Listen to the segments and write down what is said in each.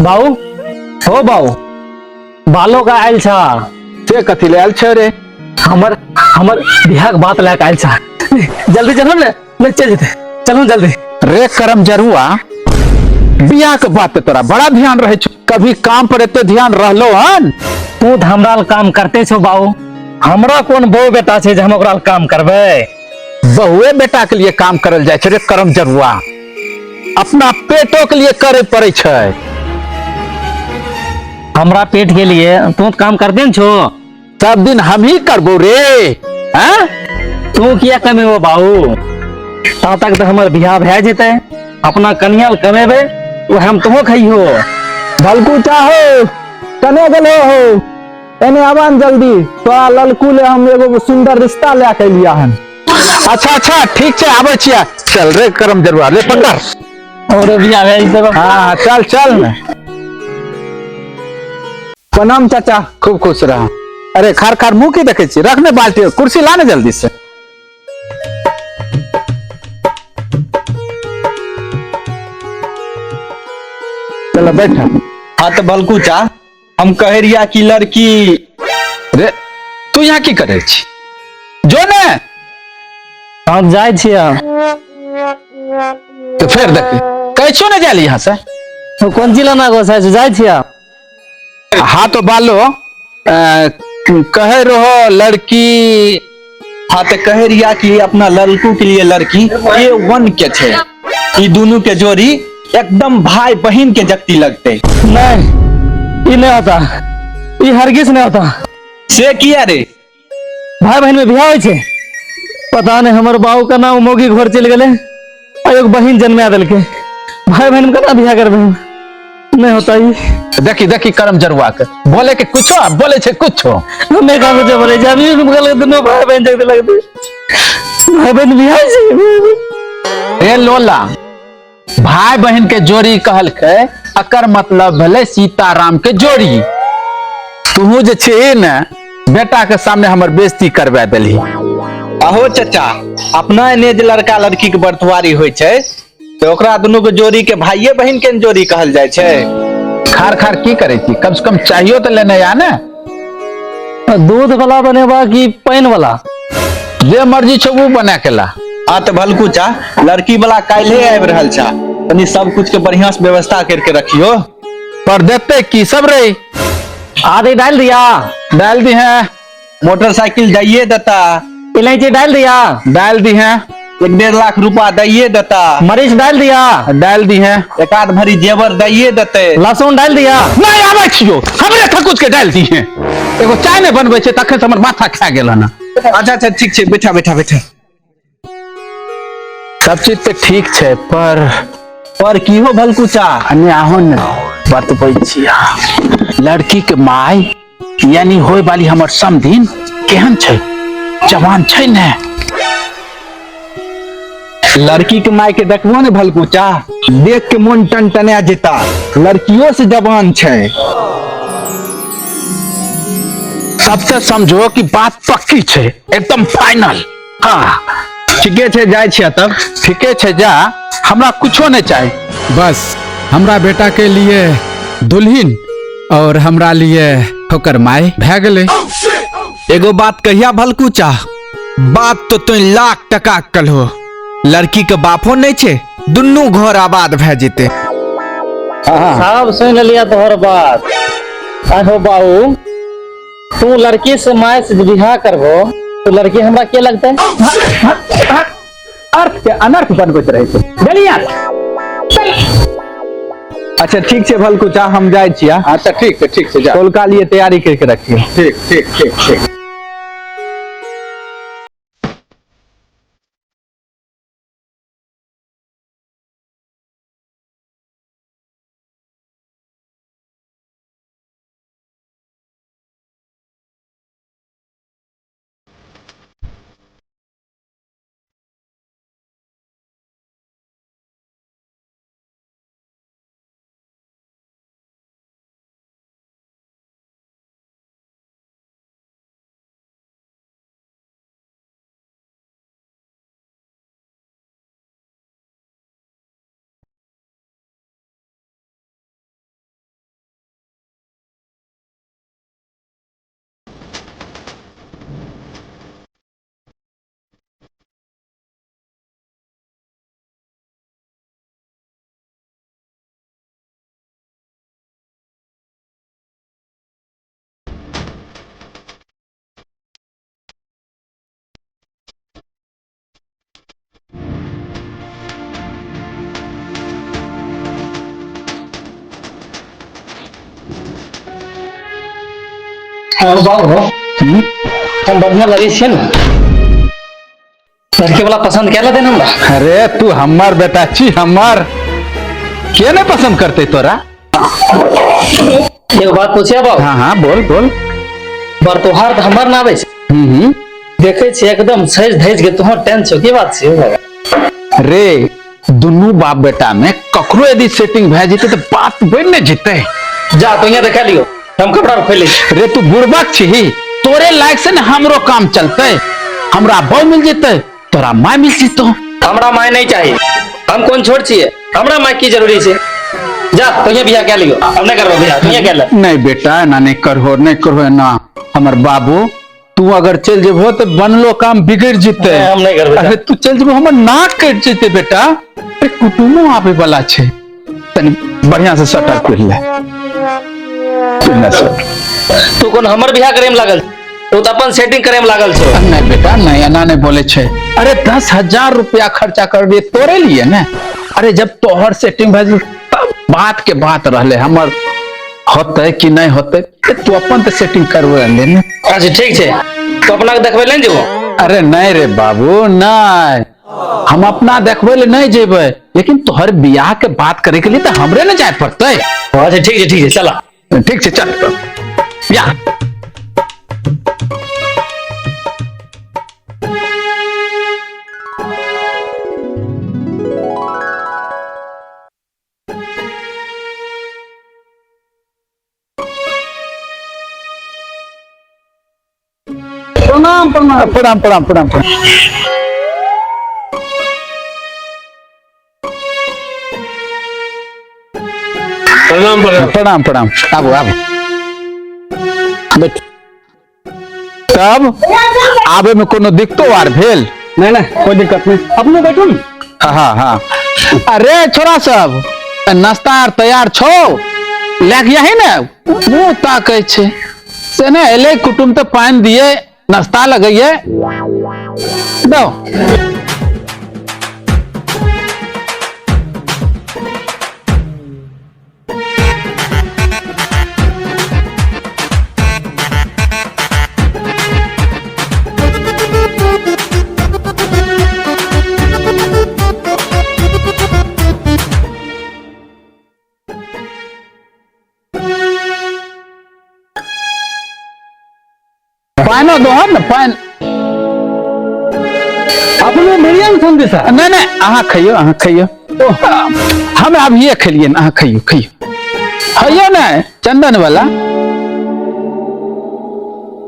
बाऊ हो बाऊ बालो का आयल छा। से कथी ले आयल छे रे? हमर हमर बियाह के बात लए के आयल छा। जल्दी चलो ने, ले चल जेते, चलो जल्दी। रे करम जरुआ, बियाह के बात पे तोरा बड़ा ध्यान रहे छौ, कभी काम पर एते ध्यान रहलो हन? तू तऽ हमरा ल काम करते छौ बाऊ, हमरा कोन बहु बेटा छै जे हम ओकरा ल काम करबै? बहुए बेटा के लिए काम करल जाय छै रे करम जरुआ, अपना पेटो के लिए करे पड़े छै। हमरा पेट के लिए तू तऽ काम करते न छो। सब दिन हम ही करबो रे। हैं? तू किया कमेबो बाऊ? ता तक तऽ हमर बियाह भए जेतै, अपना कनिया ल कमेबै, ओ हम तुहो खइहो। भलकू चाहो कने गेलो हो, एने आवान जल्दी, तोरा ललकू ले हम एगो सुंदर रिश्ता ले के लिया हन। अच्छा अच्छा ठीक छै, आबै छियै। चल रे करम जरुआ, ले पकड़। और बियाह भए जेतै बाबू। हाँ चल चल ने। प्रणाम चाचा। खूब खुश रह। अरे खार खार मुंह की देखे छी, रख ने बाल्टी, कुर्सी ला ने जल्दी से। चलो बैठ। हाँ तो भलकू चा, हम कह रिया कि लड़की। रे तू यहाँ की करे छी? जो ने। हम जाय छियै। तो फिर देख कैसो ने जाली यहाँ से। तो कोन जिला ना गोसाइ छै, जाय छियै। हाँ तो बालो, कहे रहो लड़की। हाँ तो कहे रिया कि अपना लड़कू के लिए लड़की ए वन के छे, ई दोनों के जोड़ी एकदम भाई बहन के जगती लगते। नहीं ई नहीं होता, ई हरगिज नहीं होता। से किया रे? भाई बहन में बियाह होय छे, पता नहीं हमर बाबू का नाम मौगी घर चल गेले आ एगो बहन जन्मा देलके, भाई बहन में केना बियाह करबे हम? नहीं होता ई। देखी देखी करम जरुआ के बोले के कुछो आ बोले छे कुछो। हमें का कुछो बोले छे, अभी हम कहले दोनों भाई बहन जगते लगते, भाई बहन बियाह छे। रे लोला, भाई बहन के जोड़ी कहलकै, अकर मतलब भेलै सीताराम के जोड़ी। तुहू जे छे ने बेटा के सामने हमर बेइज्जती करवा देलही। अहो चचा, अपना एने जे लड़का लड़की के बरतवारी होय छै तो ओकरा दुनू के जोड़ी के भाइये बहन के जोड़ी कहल जाय छै। खार खार की करे छी, कम से कम चाहियो तो लेने आ ने। दूध वाला बनेबा कि पानि वाला? जे मर्जी छौ वो बना के ला। आ तो भलकू चा, लड़की वाला काल्हे आबि रहल छा, तनी सब कुछ के बढ़िया से व्यवस्था करके रखियो। पर देते की सब रे? आदि डाल दिया। डाल दी है। मोटरसाइकिल दैये देता। इलायची डाल दिया। डाल दी है। 1.5 लाख रुपआ दैये देता। मरीच डाल दिया। डाल दी है। एक आध भरी जेवर दैये देते। लहसुन डाल दिया। नहीं आबै छियो, हमरे थकुच के डाल दी है। एगो चाय नहीं बनबै छै तखन से हमर माथा खा गेल हन। अच्छा अच्छा ठीक छै, बैठा बैठा बैठा। सब चीज तऽ ठीक छै, पर की हो भलकुचा? अने आहो ने बतबै छी। लड़की के माय यानी होय वाली हमर समधिन केहन छै? जवान छै ने? लड़की के माय के देखबो ने भलकुचा, देख के मन टनटना जेता, लड़कियों से जवान छै। सबसे समझो कि बात पक्की छै, एकदम फाइनल। हाँ ठीके छै, जाय छियै तब। ठीके छै, जा, हमरा कुछो नहीं चाही। बस हमरा बेटा के लिए दुल्हन और हमरा लिए होकर माय भए गेलै। एगो बात कहिया भलकुचा, बात तो तुम लाख टका कलहो, लड़की के बापो नहीं छे, दुनू घर आबाद भए जेते। सब सुन लिया तोहर बात। आहो बाबू, तू लड़की से my से बियाह करबो तो लड़की हमरा के लगते? अर्थ के अनर्थ बनबैत रहे छै। चलिया। अच्छा ठीक छै भलकुचा, हम जाय छियै। अच्छा ठीक छै, ठीक छै, जा। कोलका लिए तैयारी करके रखियो। ठीक ठीक ठीक ठीक। और बाबू हम बढ़िया लगे छियै ने लड़के वाला पसंद कैला देन हमरा अरे तू हमर बेटा छी हमर के नहीं पसंद करते तोरा एगो बात पूछे बाबू हाँ हाँ बोल बोल बर तोहार तऽ हमर ना आबै छै हम्म देखै छियै एकदम सज धज के तोहर टेंशन छौ की बात छै बाबा रे दुनू बाप बेटा में ककरो यदि सेटिंग भए जेतै तऽ बात बनि ने जेतै जा तो यहाँ देखा लियो हम कपड़ा खोलि लै छी रे तू बुड़बक छिही तोरे लायक से ने हमरो काम चलतै हमरा बहू मिल जेतै तोरा माय मिल जेतौ हमरा माय नहीं चाहिए हम कौन छोट छियै हमरा माय की जरूरी छै जा तो यहाँ बियाह कए लियो हम नहीं करबो बियाह तू यहाँ कए ले नहीं बेटा एना नहीं करहो नहीं करहो एना हमर बाबू तू अगर चलि जेबहो तऽ बनलो काम बिगड़ जेतै नहीं, हम नहीं करबै। अरे तू चलि जेबहो हमर नाक कटि जेतै बेटा अरे कुटुमो आबै वाला छै तनी बढ़िया से स्वेटर पहिर ले पहिर ले स्वेटर। तू कोन हमर बियाह करे में लागल तू तऽ अपन सेटिंग करे में लागल छौ नहीं बेटा नहीं एना नहीं बोले छै अरे 10,000 रुपया खर्चा कर दिए तोरे लिए ने अरे जब तोहर सेटिंग भए जेतै तब बात के बात रहले हमर होतै कि नहीं होतै ए, तू अपन तऽ सेटिंग करबे ले ने अच्छा ठीक छै तू अपना के देखबै ले ने जेबो अरे नहीं रे बाबू नहीं हम अपना देखबै ले नहीं जेबै लेकिन तोहर बियाह के बात करे के लिए तो हमरे ने जाय पड़तै अच्छा ठीक छै ठीक छै चला ठीक छै चल बियाह प्रणाम प्रणाम प्रणाम प्रणाम प्रणाम प्रणाम प्रणाम प्रणाम प्रणाम प्रणाम आबू आबू बैठ तब आबे में कोनो दिक्कतो आर भेल नहीं नहीं कोई दिक्कत नहीं अपने बैठू ने हाँ हाँ हाँ अरे छोरा सब नाश्ता आर तैयार छौ लए के यही ने मुंह ताकै छै से ने एलै कुटुम तऽ पानि दिए नाश्ता लगैये दो पानो दोहन ने पानि अपने मिलियन संदेश नहीं नहीं अहाँ खइयो अहाँ खइयो हम अभिये खेलिए अहाँ खइयो खइयो खइयो ने चंदन वाला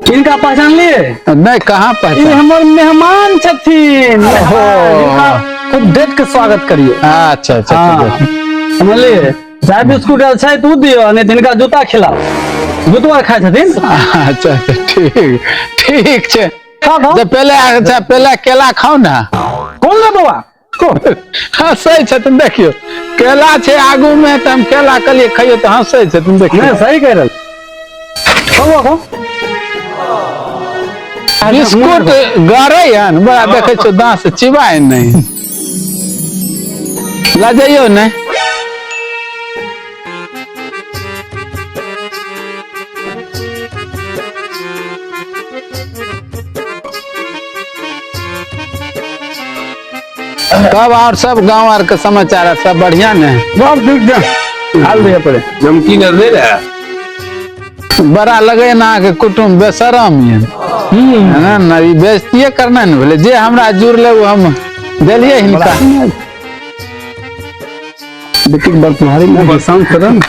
किनका पहचान लिए नहीं कहाँ ई पहचान हमर मेहमान छथिन ओहो। हिनका खूब डेट के स्वागत करियो अच्छा अच्छा हाँ। अच्छा समझलिए चाय बिस्कुट आर छै तऽ ओ दियौ नहीं तऽ हिनका जूता खिलाउ जूतो खाइ छथिन अच्छा अच्छा ठीक ठीक छै खाओ खाओ जे पहले अच्छा पहले केला खाउ ने कोन ले बौआ हंसै छथिन देखियौ केला छै आगू में तऽ हम केला कहलियै खइयौ तऽ हंसै छथिन देखियौ नहीं सही कह रहल खाओ बौआ खाओ बिस्कुट गरै हन बड़ा देखै छियौ दाँत से चिबाय नहि लजैयौ नहि तब और सब गांव आर के समाचार आर सब बढ़िया ने सब ठीक छै हाल दिया पड़े नमकीन आर नहीं रहा बड़ा लगे ना के कुटुम्ब बेशरम ये ना ना ई बेइज्जतीये करना ने भेलै जे हमरा जुड़ले ओ हम देलियै हिनका बेटी के बड़ तुम्हारी में परेशान करन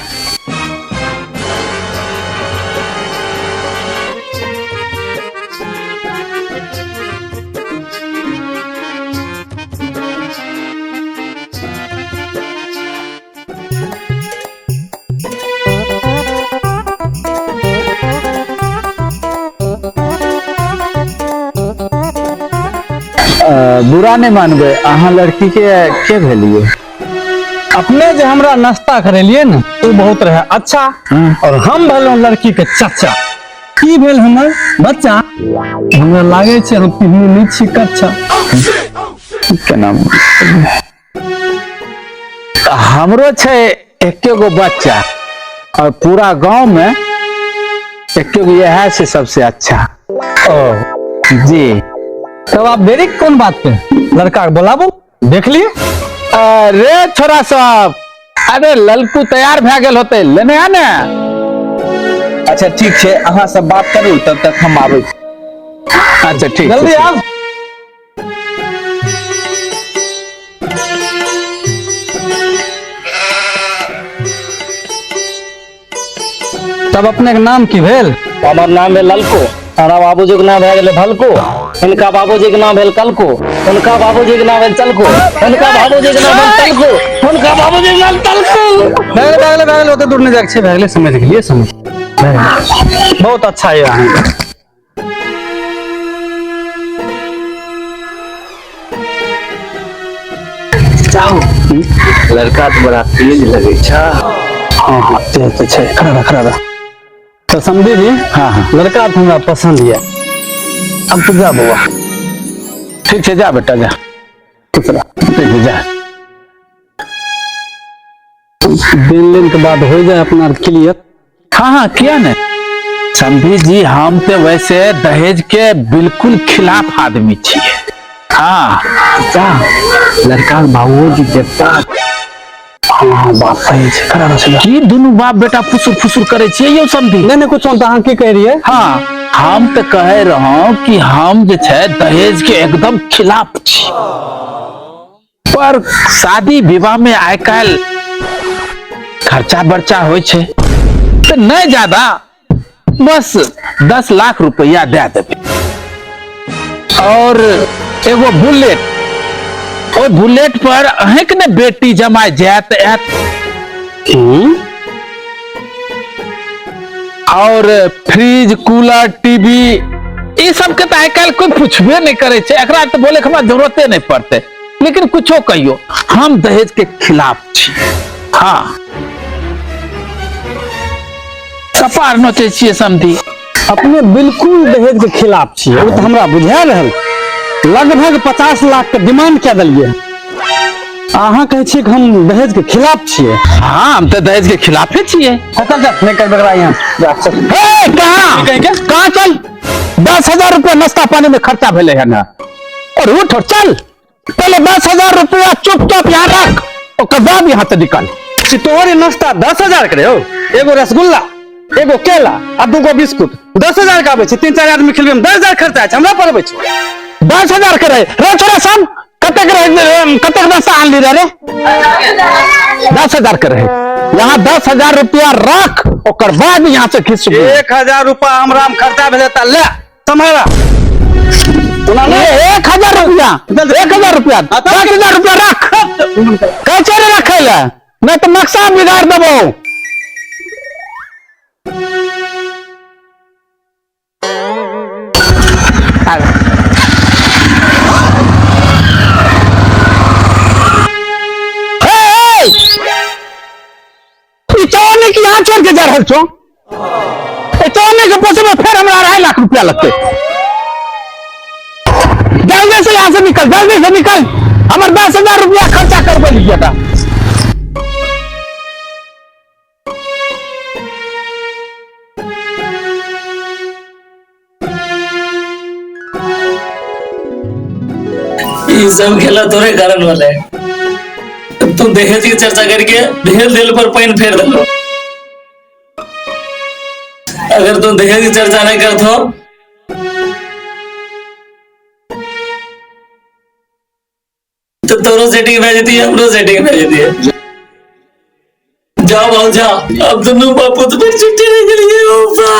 बुरा नहि मानबै अहाँ लड़की के के भेलियै अपने जे हमरा नाश्ता करेलिए ने ओ बहुत रहे अच्छा और हम भेलहुँ लड़की के चाचा की भेल हमर बच्चा हमरा लागे छै हम पिन्हने नहि छी कच्चा केना हमरो छै एके गो बच्चा और पूरा गांव में एके गो इएह छै सबसे अच्छा। ओ जी। तब आप देरी कोन बात पे, लड़का के बोलाबू देख लिए। अरे छोरा सब, अरे ललकू तैयार भए गेल होते, लेने आ ने। अच्छा ठीक छै, अहाँ सब बात करू तब तक हम आबै छी। अच्छा ठीक, जल्दी आब। तब अपने के नाम की भेल? हमर नाम भेल ललको, हमरा बाबूजी के नाम भए गेलै भलको, हिनका बाबूजी के नाम भेल कलको, हुनका बाबूजी के नाम भेल चलको, हुनका बाबूजी के नाम भेल तलको, हुनका बाबूजी के नाम तलको। भए गेलै, भए गेलै, भए गेलै, ओते दूर नहि जाइके छै, भए गेलै, समझ गेलियै, समझ भए गेलै। बहुत अच्छा यऽ अहाँके। जाओ, लड़का तो बड़ा तेज लगे छा। हाँ हाँ तेज तो छै, खड़ा रह, खड़ा रह। तो समझी जी, हाँ हाँ लड़का तो हमरा पसंद यऽ। अब तो जा बौआ। ठीक छै, जा बेटा जा, खुश रह। ठीक छै, जा। दिन लेन के बाद हो जाए अपना क्लियर। हाँ हाँ किया ने समझी जी, हम तो वैसे दहेज के बिल्कुल खिलाफ आदमी छिए। हाँ जा, लड़का के बाबूजी जी देवता। हाँ हाँ बात सही छै, खड़ा रह सीधा। की दुनू बाप बेटा फुसुर फुसुर करे छिए यौ समझी? नहीं नहीं कुछ तो अहाँ की कह रहिए? हाँ हम तो कह रहा कि हम जे छै दहेज के एकदम खिलाफ छी, पर शादी विवाह में आइ काल्हि खर्चा बर्चा होइ छै तऽ नहि ज्यादा, बस 10 लाख रुपया दए देबै और एगो बुलेट, ओहि बुलेट पर अहेंके ने बेटी जमाय जायत आयत, और फ्रिज कूलर टीवी ई सब के तऽ आइ काल्हि कोई पूछबे नहि करै छै, एकरा तऽ बोले के हमरा जरूरते नहि पड़तै। लेकिन कुछो कहियो हम दहेज के खिलाफ छी। हाँ कपार नोचै छियै समधी। अपने बिल्कुल दहेज के खिलाफ छियै, ओ तऽ हमरा बुझा रहल। लगभग 50 लाख के डिमांड कए देलियै, अहाँ कहै छियै कि हम दहेज के खिलाफ छियै। हाँ हम तऽ दहेज के खिलाफे छियै। चल चल, नहि करबै एकरा यहाँ। जा, चल। हे, कहाँ? कहाँ चल? 10,000 रुपया नाश्ता पानी में खर्चा भेलै हन। और उठ और चल, पहले 10,000 रुपया चुपचाप यहाँ रख, ओकर बाद यहाँ से निकल। तोहर नाश्ता 10,000 के रहो, एगो रसगुल्ला, एगो केला आ 2 बिस्कुट, 10,000 के आबै छै, 3-4 आदमी खिलबै में 10,000 खर्चा छै, हमरा पड़बै छै। 10,000 के रहे रे छोरा सब, कतेक रहे, कतेक नाश्ता आनली रे रे? 10,000 के रहे। यहाँ 10,000 रुपया रख, ओकर बाद यहाँ से खींच। 1,000 रुपया हमरा में खर्चा भेलै त ले सम्हारा। 1,000 रुपया, 1,000 रुपया, 10,000 रुपया रख, कैसे रे रखे ले, नहीं तो नक्शा बिगाड़ देबो। की यहाँ छोड़ के जा रहल छो? चौने के पोसे में फिर हमरा 2.5 लाख रुपया लगते। जल्दी से यहाँ से निकल, जल्दी से निकल, हमर 10,000 रुपया खर्चा करबे लिया था। ई सब खेला तोरे कारण वाले, तुम दहेज की चर्चा करके भेल दिल पर पानी फेर दलो। अगर तुम दहेज की चर्चा नहीं करतो तो तोरो सेटिंग भए जेती, हमरो सेटिंग भए जेती। जाओ बाबू जाओ, अब दोनों बापू तो फिर छुट्टी नहीं मिली। ओ बा।